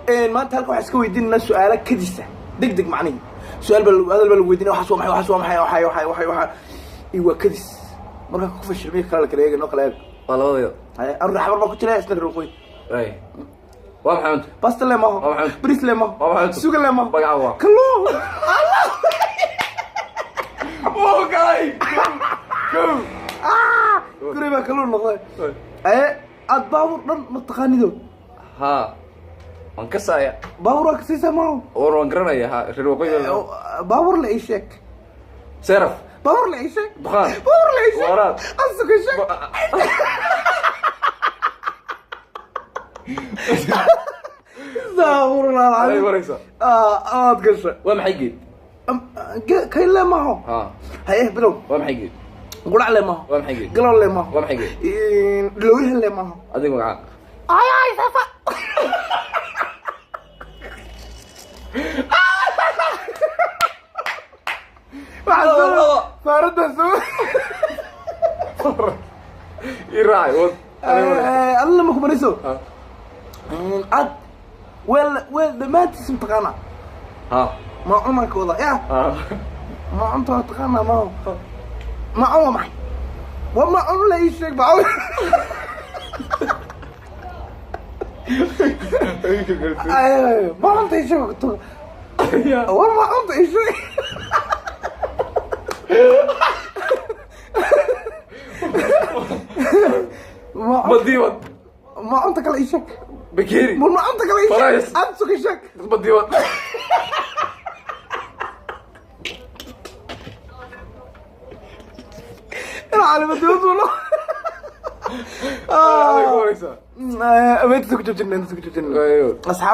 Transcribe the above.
Maanta halkan waxaan iska weydiinaynaa su-aalo kadisa deg deg, macnihi su-aal baa hadal baa lagu weydiinaya, waxaas waa maxay, waxaas waa maxay, waxay waxay waxay waxa iyo waa kadis. Marka ku fashilmay kala kala eega, noo kala eeg. Waa labadayda. Haye, anu raxbar baa ku jira, isna reer waqooyi. Ay, waa maxay cunto? Basta le maho. Waa maxay? Bris le maho. Waa maxay? Suga le maho. Magaca waa? Kalluun. Wuu galay. Kow. Guri baa kalluun noqday. Aye, aad baabuur dhan ma taqaanido? Haa, waan ka saaya. Baabuur waa kasiisa maho? War, waan garanaya. Ha, reer waqooyi. Baabuur la ii sheeg. Seraf. Baabuur la ii sheeg. Duqaan. Baabuur la ii sheeg. Waraad. Asuga sheeg. Astaghfirullah Ay, alcadiim. waraysa. Aad gashay. Waa maxay geed? Kayle maho. Haa. Haye, bilow. Waa maxay geed? Qurac le maho. Waa maxay geed? Galow le maho. Waa maxay geed? Dhilowyahan le maho. Adiga magaca? Ay ay safa. Waxaa soo Laba. faarada soo. Ii raacay wad. Alla ma ku bariso. Ha. Cad weel weel dhammaantiis mataqaana? Ha. Ma cunanka wada ya? Ha. Ma cunta waa taqaanaa? Ma ma cun waa maxay? Waa ma cun la ii sheeg ma cun. Ay, ma cunta ii sheeg, war ma cunta ii sheeg. Ma cun- Badiiwad. Ma cunta kale ii sheeg. Bakeeri. War ma cunta kale ii sheeg. Fries. Aad suga sheeg. Badiiwad. Ina calimadooduno. Aday ku waraysaa. Inta ku joojina, inta ku joojina. Ayo. Asxaab.